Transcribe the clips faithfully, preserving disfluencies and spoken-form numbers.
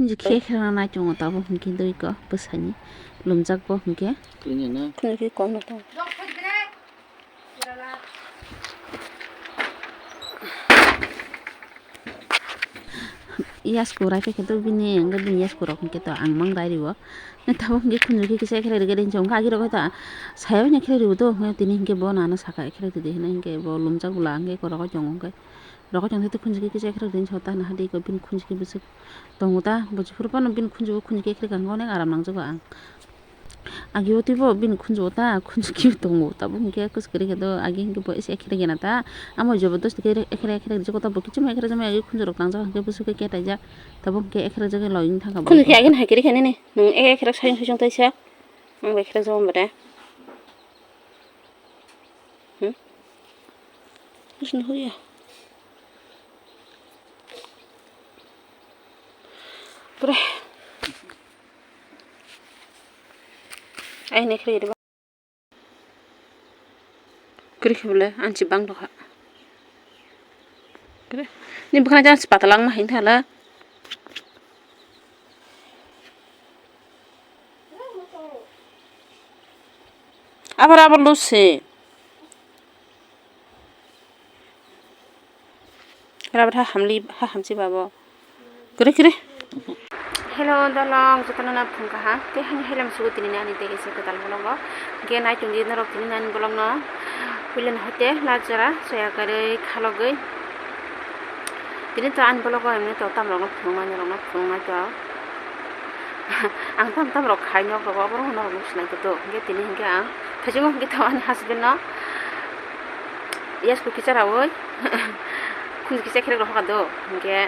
Khe khe rana chungo tabuk hinkhe dui ko bwsani lumjak bo hinkhe. Khunju khe kom no tongo. Yasku rai khe to bini ang bini yasku rok hinkhe to ang mang rai riwo. Tabuk hinkhe khunju khe kisa ekhe rai rwgwi rinso hinkhe agi rok to saya bai ekhe rai riwo to tini hinkhe bo nana saka ekhe rai rwdi hinwi hinkhe bo lumjak bwla hinkhe eko rok chongo hinkhe. Rokho chwng tei khunju khe kisa ekhe rwgwi rinso ta nahadi ko bini khunju khe bwswk tongo ta bo jephuru phano bini khunju o khunju khe ekhe rwgwi ang onek aram nangjago ang. Agi o tei bo bini khunju o ta khunju khe tongo tabuk hinkhe kwchwk kwrwi khe do agi hinkhe bo ekhe rwgwi na ta amo jobodosti khe ekhe ekhe rwgwi jago ta bo kichima ekhe rwgwi agi khunju rok tangjak hinkhe bwswk khe ketaijak tabuk hinkhe ekhe rwgwi login thangkha khunju khe agi hai kwrwi khe nini nwng ekhe ekhe rwgwi sayung sayung taisa ang bo ekhe rwgwi jago mare. Hmm? Isini hoya. Pura. Ai ne kiri ba. Kiri kibule anchi bang doha. Kiri. Ni bukana jan sepatu lang ma hin thala. Abar abar lusi. Rabar ha hamli ha hamsi babo. Kiri kiri. Hello, dolong, jotono na phung kaha. Te hani helem sugu tini nani tege se kotal vlog o. Ge nai tungdi norok tini nani vlog no. Pulen hote lajara soya kare khalogoi. Tini to ani vlog o emni to tamrok no phung mani rok no phung mai to. Ang tam tam rok khai nok rok oborok norok nuk sinai to. Ge tini hingke ang thajimo hingke to ani husband no. Yasku kicha rawi khunju kicha kherek rok hoka do hinkhe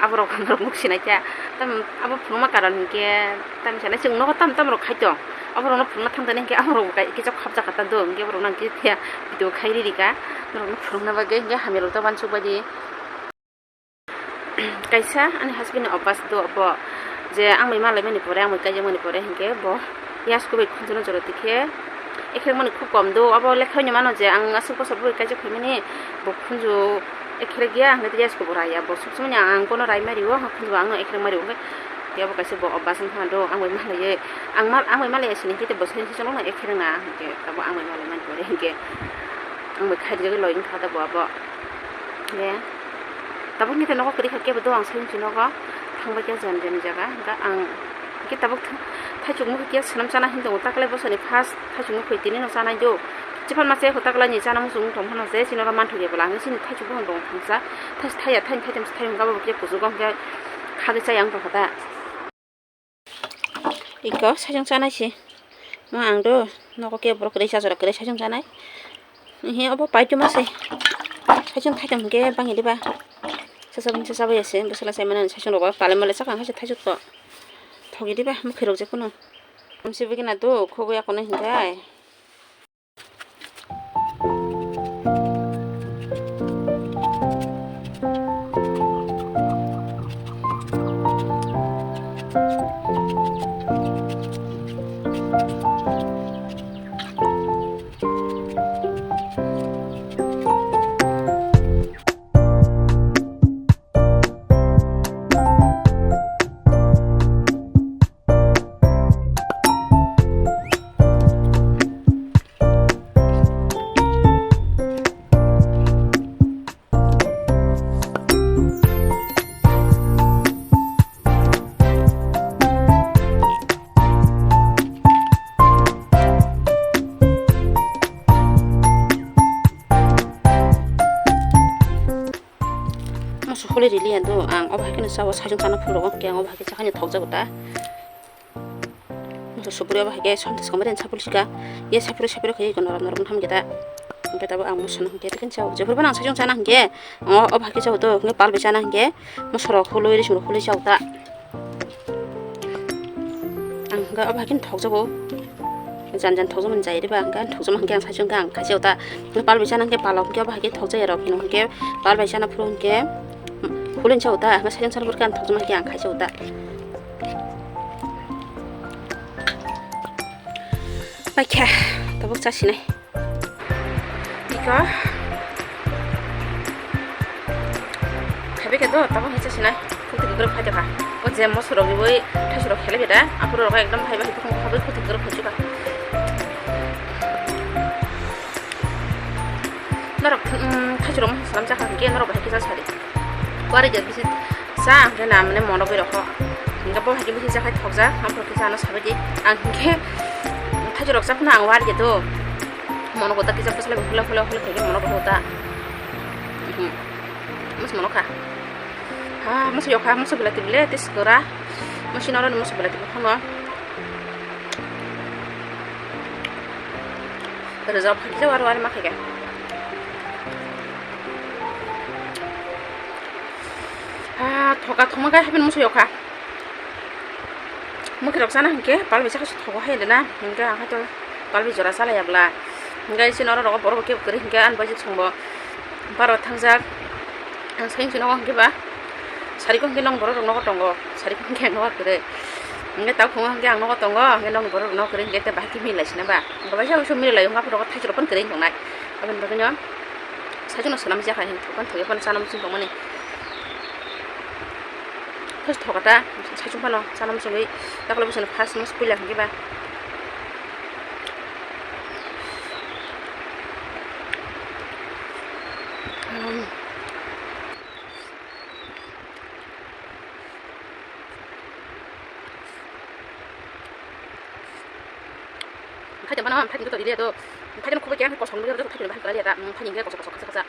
aborok norok nuk sinai kha tam abo phunukma karon hinkhe tam sanai chwng nogo tam tam rok khai tong aborok no phunukna thang tani hinkhe aborok bo kicha khopjak kha ta do hinkhe aborok no hinkhe phiya video khai riri kha norok no phunukna bagwi hinkhe hamya rok ta uansuk bai di. Kaisa ani husband ni obas do bo je ang bai malai mani pore ang bai kaijak mani pore hinkhe bo yasku bai khunju no jora tikhe ekhrek mani khub kom do abo lekha ni mano je ang aswk bosor bwrwi kaijak phaimani bo khunju ekhrek ya hwnkhe yasku bo raya bo sub somani ang kono rai mari o khunju ang no ekhrek mari o hwnkhe abo kaisa bo obas wngkha do ang bai malai ang bai malai ya sini hwnkhe bo sini sini ekhrek na hwnkhe abo ang bai malai mani pore hinkhe ang bai khaijagwi login kha da bo abo. Ye. Tabuk ni nogo kwrwi kha kebo do ang sayung chini nogo thangbai khe jani jani jaga hwnkhe ang hwnkhe tabuk thaichuk mukhe khe swnam chana hinwi tongo taklai bosoni first thaichuk mukhe tini no chanai do chiphan mase hotaklai ni chana muchung tong phano je chini oro manthok ya bwla ang chini thaichuk buphang tongo thangsa thaichuk thaiya thaini thaitham se thaichuk gabur khe kuchugo hwnkhe khagwi chaya wng tongkha da. Iko saichung chanai se. Ma ang do nogo ke borok kwrwi cha jora kwrwi saichung chanai. He obo paituma se. Saichung thaichung hwnkhe bangwi diba. Sasa bini sasa bai se bwsala sai mani saichung rogo palai malai chakang hai se thaichuk to. Thogi diba mukhe rok je kunu. Amsi bigina do khogo yakono hinjai. Moso holi rili ya do ang obo hai khe no sao saichung chana phuru rogo hwnkhe ang obo hai khe chakhani thokjago ta. Moso supuri obo hai khe somtes komari ani sapul sika ye sapuri sapuri khe iko norom norom ham khe ta. Hwnkhe tabuk ang moso no hwnkhe tei khe sao jephuru phano ang saichung chana hwnkhe obo hai khe sao do hwnkhe pal bai chana hwnkhe moso rok hului rising rok hului sao ta. Ang hwnkhe obo hai khe thokjago. Jan jan thokjakmani jai riba hwnkhe ang thokjakma hwnkhe ang saichung khe ang khaijao ta. Hwnkhe pal bai chana hwnkhe pal rok hwnkhe obo hai khe thokjaya rok hino hwnkhe pal bai chana phuru hwnkhe huling chao ta. Hwnkhe saichung chana phuru khe ang thokjakma hwnkhe ang khaijao ta. Paikha tabuk chasinai. Iko. Khabe khe do tabuk hai chasinai. Kwrwk phai tongkha. O je mosorok riwi thaisurok khelai beda, aphuru rok ekdom phai bai bukhung habwi khuti kwrwk phai chuka. Norok, um, thaisurok moso salam chakha hinkhe norok bahai kisa sadi. Kwari je bisi sa hinkhe na mane mono bwi rokho. Hinkhe bo hai khe bisi chakhai thokjak, aphuru kisa ano sabai di. Ang hinkhe thaisurok chaphano ang wari je do. Mono kota kisa bwsla hula hula hula khaikhe mono kota. Hmm. Mas mono kha. Ha, musu yokha, musu belai tibile, tis kora. Musi noro ni musu belai tibi phano. Reza phakhe wari wari ma khaikhe. Ha, thoka thoma kai hapen musu yokha. Mukhe rok sana hinkhe, pal bisa thogo hai rena. Hinkhe ang hai to pal bi jora salai ya bla. Hinkhe isi noro rogo borok bo kebo kwrwi hinkhe ani bai songbo. Baro thangjak. Ang saying sino hinkhe ba. Sari ko hinkhe nong borok rok nogo tongo. Sari ko hinkhe ang nogo kwrwi. Hinkhe tau khungo hinkhe ang nogo tongo. Hinkhe nong borok rok nogo kwrwi hinkhe te bahai khe milai sina ba. Hinkhe bai sa usu milai wngkha borok thaichwrok pon kwrwi tongnai. Aboni bagwi no. Saichung no swnam jak hai, thok phano thok ya phano chana muchung tongmani. Thos thok ta, saichung phano chana muchungwi, takle bwswkni first mas puila hinkhe ba. Phai tongmano, phai tongmani to, phai tongmani kosong, phai tongmani bahai kwlai ya ta, phai tongmani kosong kosong kasa kasa.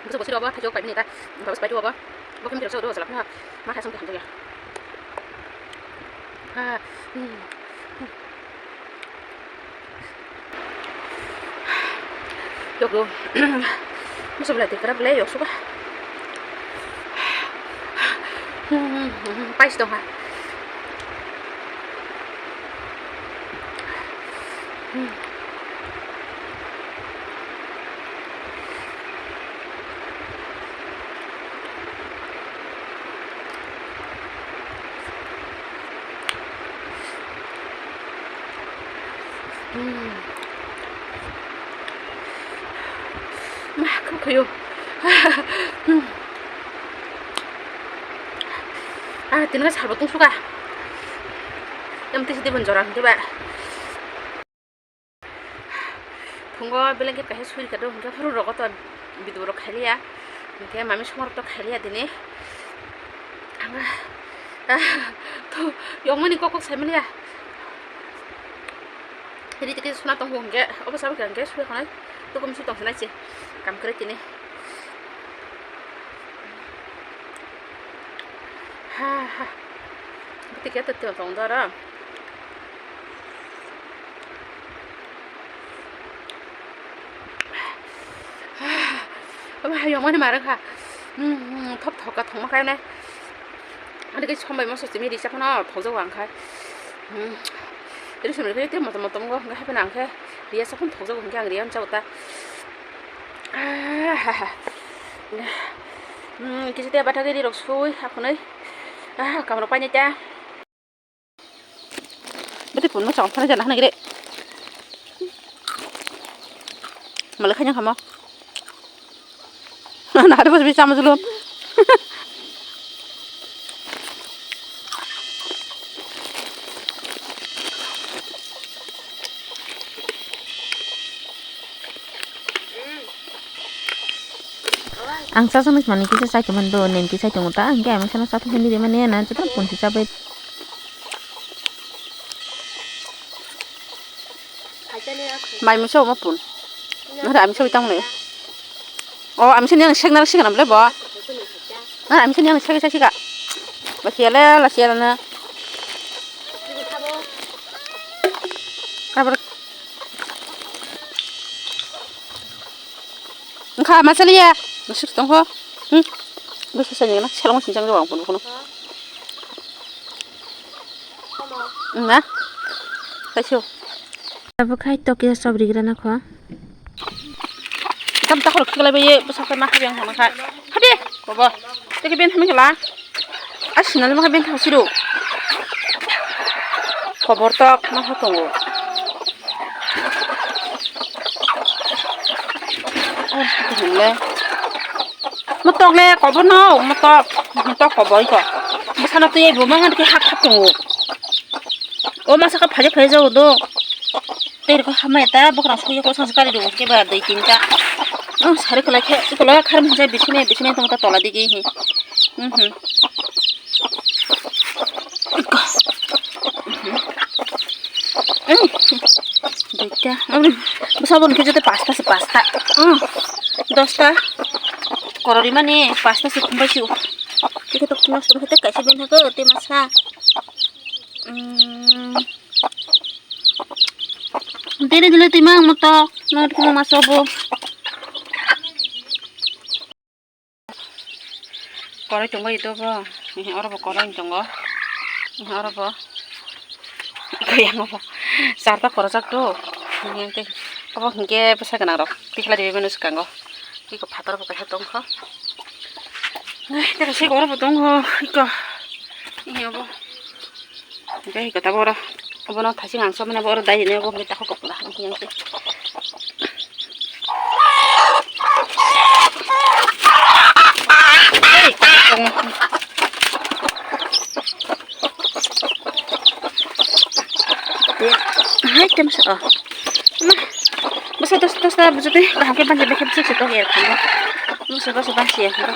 Bwswk bwswk obo, thaichuk paimani ta, bwswk paithak obo, bo khe mithai rok do, chwla phano ma khe aswk hamjakya. Ah, hmm. Yoklo. Musu belai twi kwrak belai yok suka. Pais tongha. Ma, kok khayo. Ah, tinga salbo tungsuka. Em tisi dibon jora hingke ba. Phungo blanket kaisa suri kado, hingke phuru rogo to bidu rok khailiya. Hingke mami somar to khailiya dini. Anga, ah, to yongmani kok kok saimaliya. Ri tike suna tong hingke, obo sabo hingke sui khonai. To kom sui tong sinai se. Kam kare tini. Ha, ha. Tike to tong doro. Omo hai yongmani ma rwkha. Hmm, hmm, thop thok ka thongma khainai. Ani khe sombai moso simi risa phano thokjago ang khai. Hmm. Risa ni khe motom motom go hwnkhe hapheno ang khe riya saphano thokjago hwnkhe ang riya mchao ta. Ah, ha, ha. Hmm, kisa te bathagwi ri rok sui hakhwnwi. Ah, kamrok painai ta. Bete pun mo chong thana jana hana gire. Mala khanya khamo. Na hadu bas bi chama julum. Ang chajaknai manwi kisa chai tongmani do, nemki chai tongo ta, hwnkhe ang sano chathok hwnwi rimani, na jotono punsi chabai. Mai misa omo pun. Nahar ami sawi tangmani. O, ami sini yang sek nang sik nam le bo. Nahar ami sini yang sek sek sika. Lasiya le, lasiya le na. Kabar. Wngkha ma chaliya. Nasik tongkho. Hmm. Bwsa sani na selong sinjang jawang phunu phunu. Na. Kaisio. Abo khai tokya sabri gira na kho. Tam takhor khiklai bai bwsakhe ma khabi ang thangkha. Hadi, kobo. Teke ben thami khala. A sinali ma ben thang siru. Kobor tok ma ha tongo. Ar hadi hinle. Motok le kobor no, motok. Motok kobor ko. Bwsano twi bo ma ha ke hap hap tongo. O masa ka phaje phaje jago do. Tei rwkha hamya ta, bwkrang sugwi khe sansa kari rw khe ba dui tinta. Oh, sari kwlai khe, kwlai khe kharmung jai bisinai, bisinai tong ta tola digi hi. Mhm. Iko. Mhm. Ei, duita. Aboni bwsa boni khe joto pasta se pasta. Oh, dosta. Korori mani pasta se khumbai se. Khe to nosto khe kaisa ben thakhe te masa. Mm. Dere dile twi mang motok, nang twi mang maso bo. Korai tongbai ito bo, oro bo korai tongo, oro bo. Yang bo sarta korojak to, yang te, abo hingke bwsa gwnang rok tikla riwi mano swkango, iko phatar bo kaisa tongkho. Ai, tei kaisa oro bo tongkho, iko, ini abo. Hingke hingke tabok oro obono thasing ang somani abo oro dai rinayago hingke takhuk kok kok hingke. Ei, tabok tongo. Hai, tem sa, oh. Ma, bwsa dos, dos ta bwsa tei kaham khe banja bekhe bwsa se tok ya kha. Bwsa dos banja ya kha.